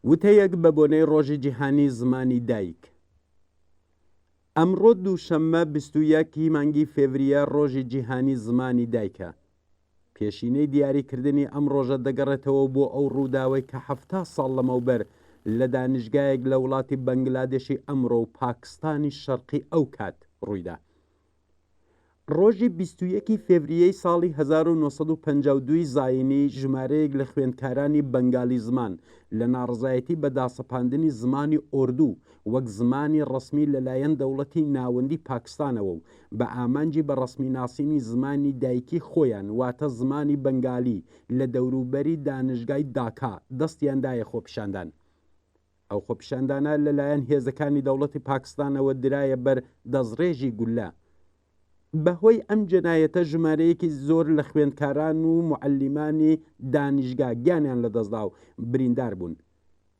وتەیەک بە بۆنەی ڕۆژی جیهانی زمانی دایک. ئەمڕۆ دووشەممە 21 ی مانگی فێڤریە ڕۆژی جیهانی زمانی دایکە. پێشینەی دیاریکردنی ئەم ڕۆژە دەگەڕێتەوە بۆ ئەو ڕووداوەی کە 70 ساڵ لەمەوبەر لە دانیشگایەک لە وڵاتی بەنگلادێشی ئەمڕۆ و پاکستانی شەرقی ئەو کات ڕوویدا. ڕۆژی 21 ی فێڤریەی ساڵی 1952 ی زایینی ژمارەیەک لە خوێندکارانی بەنگالی زمان لە ناڕەزایەتی بە داسەپاندنی زمانی ئۆردوو وەک زمانی ڕەسمی لەلایەن دەوڵەتی ناوەندی پاکستانەوە و بە ئامانجی بە ڕەسمی ناسینی زمانی دایکی خۆیان واتە زمانی بەنگالی لە دەوروبەری دانشگای داکا دەستیان دایە خۆپیشاندان. ئەو خۆپیشاندانە لە لایەن هێزەکانی دەوڵەتی پاکستانەوە درایە بەر دەستڕێژی گوللە. بە هۆی ئەم جەنایەتە ژمارەیەکی زۆر لە خوێندکاران و موعەلیمانی دانیشگا گیانیان لەدەستدا و بریندار بوون.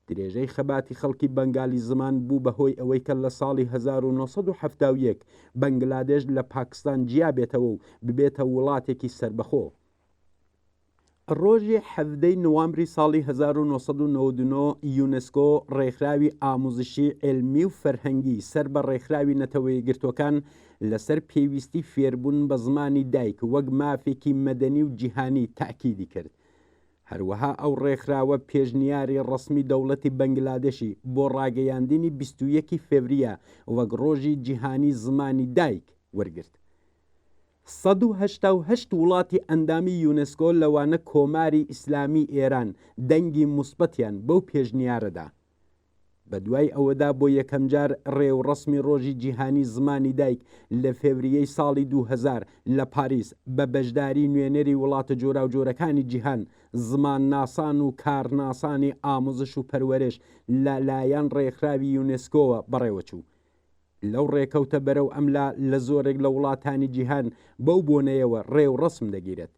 درێژەی خەباتی خەڵکی بەنگالی زمان بوو بە هۆی ئەوەی کە لە ساڵی 1971 بەنگلادێش لە پاکستان جیا بێتەوە و ببێتە وڵاتێکی سەربەخۆ. ڕۆژی 17 ی نوامبری ساڵی 1999 یونسکۆ، ڕێکخراوی ئاموزشی، عێلمی و فەرهەنگی سەر بە ڕێکخراوی نەتەوەیەکگرتووەکان لەسەر پێویستی فێربوون بە زمانی دایک وەک مافێکی مەدەنی و جیهانی تەئکیدی کرد. هەروەها ئەو ڕێکخراوە پێشنیاری ڕەسمی دەوڵەتی بەنگلادشی بۆ ڕاگەیاندنی 21 ی فێڤریە وەک ڕۆژی جیهانی زمانی دایک وەرگرت. 188 وڵاتی ئەندامی یونسکۆ لەوانە کۆماری ئیسلامی ئێران دەنگی موسبەتیان بەو پێشنیارە دا. بەدوای ئەوەدا بۆ یەکەمجار ڕێوڕەسمی ڕۆژی جیهانی زمانی دایک لە فێڤریەی ساڵی 2000 لە پاریس بە بەشداری نوێنەری وڵاتە جۆراوجۆرەکانی جیهان، زمانناسان و کارناسانی ئاموزش و پەروەرش لە لایەن ڕێکخراوی یونسکۆوە بەڕێوەچوو. لەو ڕێکەوتە بەرەو ئەملا لە زۆرێک لە وڵاتانی جیهان بەو بۆنەیەوە ڕێوڕەسم دەگیرێت.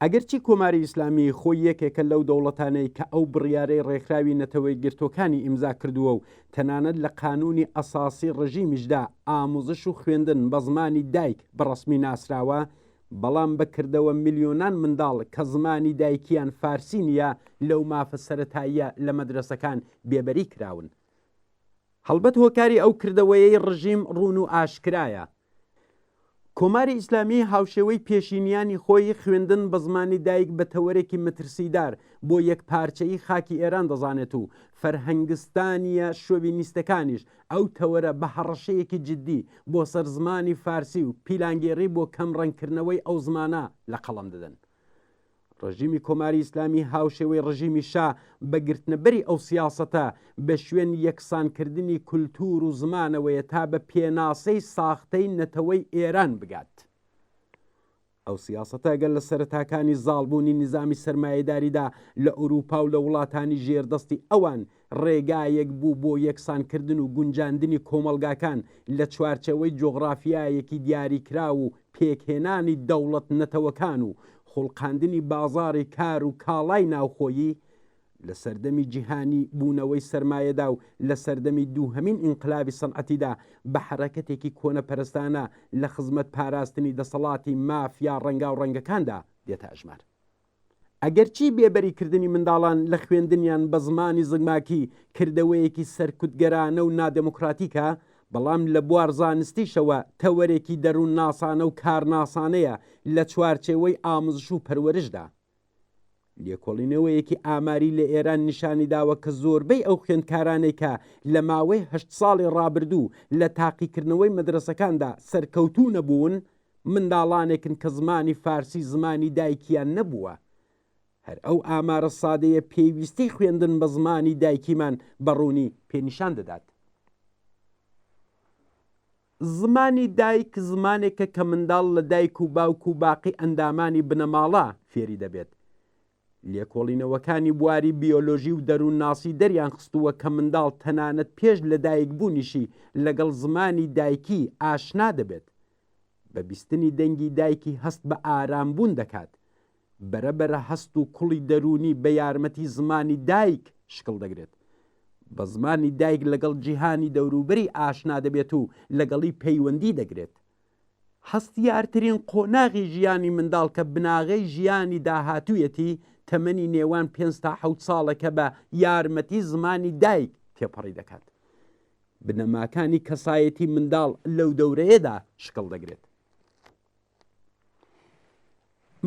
ئەگەرچی کۆماری ئیسلامی خۆی یەکێکە لەو دەوڵەتانەی کە ئەو بڕیارەی ڕێکخراوی نەتەوەیەکگرتووەکانی ئیمزا کردووە و تەنانەت لە قانوونی ئەساسی ڕژیمیشدا ئاموزش و خوێندن بە زمانی دایک بە ڕەسمی ناسراوە، بەڵام بە کردەوە ملیۆنان منداڵ کە زمانی دایکیان فارسی نییە لەو مافە سەرەتاییە لە مەدرەسەکان بێبەری کراون. هەڵبەت هۆکاری ئەو کردەوەیەی ڕژیم ڕوون و ئاشکرایە. کۆماری ئیسلامی هاوشێوەی پێشینیانی خۆی خوێندن بە زمانی دایک بە تەوەرێکی مەترسیدار بۆ یەکپارچەیی خاکی ئێران دەزانێت و فەرهەنگستانییە شۆوینیستەکانیش ئەو تەوەرە بە هەڕەشەیەکی جیددی بۆ سەر زمانی فارسی و پیلانگێڕی بۆ کەمڕەنگکردنەوەی ئەو زمانە لە قەڵەم دەدەن. ڕژیمی کۆماری ئیسلامی هاوشێوەی ڕژیمی شا بە گرتنەبەری ئەو سیاسەتە بە شوێن یەکسانکردنی کولتوور و زمانەوەیە تا بە پێناسەی ساختەی نەتەوەی ئێران بگات. ئەو سیاسەتە گەر لە سەرەتاکانی زاڵبوونی نیزامی سەرمایەداریدا لە ئورووپا و لە وڵاتانی ژێردەستی ئەوان ڕێگایەک بوو بۆ یەکسانکردن و گونجاندنی کۆمەڵگاکان لە چوارچێوەی جۆغڕافیایەکی دیاریکراو و پێکهێنانی دەوڵەت نەتەوەکان و خوڵقاندنی بازاڕی کار و کاڵای ناوخۆیی لە سەردەمی جیهانی بوونەوەی سەرمایەدا و لە سەردەمی دووهەمین ئینقلابی سەنعەتیدا بە حەرەکەتێکی کۆنەپەرستانە لە خزمەت پاراستنی دەسەڵاتی مافیا ڕەنگاوڕەنگەکاندا دێتە ئەژمار. ئەگەرچی بێبەریکردنی منداڵان لە خوێندنیان بە زمانی زگماکی کردەوەیەکی سەرکوتگەرانە و نادێموکراتیکە، بەڵام لە بوار زانستیشەوە تەوەرێکی دەروونناسانە و کارناسانەیە لە چوارچێوەی ئاموزش و پەروەرشدا. لێکۆڵینەوەیەکی ئاماری لە ئێران نیشانی داوە کە زۆربەی ئەو خوێندکارانەی کە لە ماوەی هەشت ساڵی ڕابردوو لە تاقیکردنەوەی مەدرەسەکاندا سەرکەوتوو نەبوون، منداڵانێکن کە زمانی فارسی زمانی دایکیان نەبووە. هەر ئەو ئامارە سادەیە پێویستی خوێندن بە زمانی دایکیمان بە ڕوونی پێ نیشان دەدات. زمانی دایک زمانێکە کە منداڵ لە دایک و باوک و باقی ئەندامانی بنەماڵە فێری دەبێت. لێکۆڵینەوەکانی بواری بیۆلۆژی و دەروونناسی دەریانخستووە کە منداڵ تەنانەت پێش لەدایکبوونیشی لەگەڵ زمانی دایکی ئاشنا دەبێت. بە بیستنی دەنگی دایکی هەست بە ئارامبوون دەکات. بەرەبەرە هەست و کوڵی دەروونی بە یارمەتی زمانی دایک شکڵ دەگرێت. بە زمانی دایک لەگەڵ جیهانی دەوروبەری ئاشنا دەبێت و لەگەڵی پەیوەندی دەگرێت. هەستیارترین قۆناغی ژیانی منداڵ کە بناغەی ژیانی داهاتوویەتی، تەمەنی نێوان پێنج تا حەوت ساڵە کە بە یارمەتی زمانی دایک تێپەڕی دەکات. بنەماکانی کەسایەتی منداڵ لەو دەورەیەدا شکڵ دەگرێت.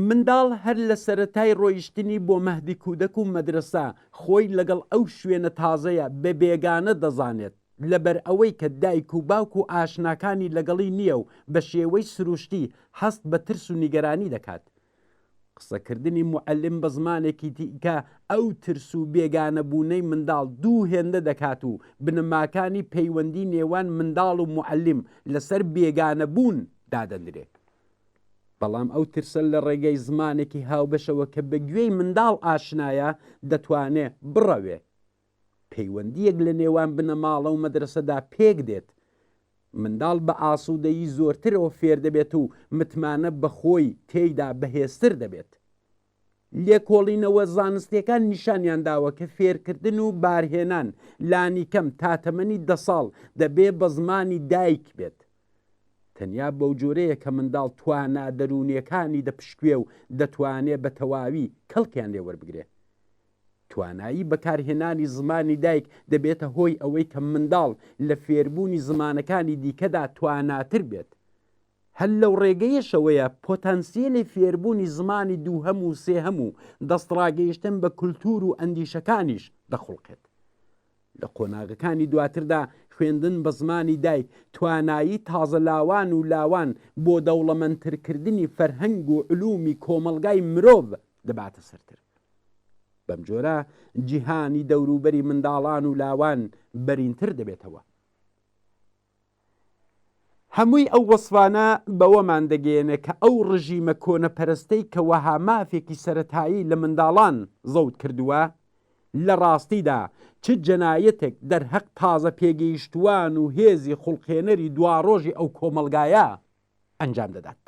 منداڵ هەر لە سەرەتای ڕۆیشتنی بۆ مەهدی کودەک و مەدرەسە خۆی لەگەڵ ئەو شوێنە تازەیە بە بێگانە دەزانێت، لەبەر ئەوەی کە دایک و باوک و ئاشناکانی لەگەڵی نییە و بە شێوەی سروشتی هەست بە ترس و نیگەرانی دەکات. قسەکردنی موعەلیم بە زمانێکی دیکە ئەو ترس و بێگانەبوونەی منداڵ دوو هێندە دەکات و بنەماکانی پەیوەندی نێوان منداڵ و موعەلیم لەسەر بێگانەبوون دادەنرێ. بەڵام ئەو ترسە لە ڕێگەی زمانێکی هاوبەشەوە کە بە گوێی منداڵ ئاشنایە دەتوانێ بڕەوێ. پەیوەندییەک لە نێوان بنەماڵە و مەدرەسەدا پێک دێت. منداڵ بە ئاسوودەیی زۆرترەوە فێر دەبێت و متمانە بە خۆی تێیدا بەهێزتر دەبێت. لێکۆڵینەوە زانستییەکان نیشانیان داوە کە فێرکردن و بارهێنان لانیکەم تا تەمەنی دە ساڵ دەبێ بە زمانی دایک بێت. تەنیا بەوجۆرەیە کە منداڵ توانا دەروونییەکانی دەپشکوێ و دەتوانێ بە تەواوی کەڵکیان لێ وەربگرێ. توانایی بەکارهێنانی زمانی دایک دەبێتە هۆی ئەوەی کە منداڵ لە فێربوونی زمانەکانی دیکەدا تواناتر بێت. هەر لەو ڕێگەیەشەوەیە پۆتانسیەلی فێربوونی زمانی دووهەم و سێهەم و دەستڕاگەیشتن بە کولتوور و ئەندیشەکانیش دەخوڵقێت. لە قۆناغەکانی دواتردا خوێندن بە زمانی دایک توانایی تازەلاوان و لاوان بۆ دەوڵەمەندترکردنی فەرهەنگ و علومی کۆمەڵگای مرۆڤ دەباتە سەرتر. بەمجۆرە جیهانی دەوروبەری منداڵان و لاوان بەرینتر دەبێتەوە. هەمووی ئەو وەسفانە بەوەمان دەگەیەنێ کە ئەو ڕژیمە کۆنەپەرستەی کە وەها مافێکی سەرەتایی لە منداڵان زەوت کردووە، لە ڕاستیدا چ جەنایەتێک دەرهەق تازە پێگەیشتووان و هێزی خوڵقێنەری دواڕۆژی ئەو کۆمەڵگایە ئەنجام دەدات.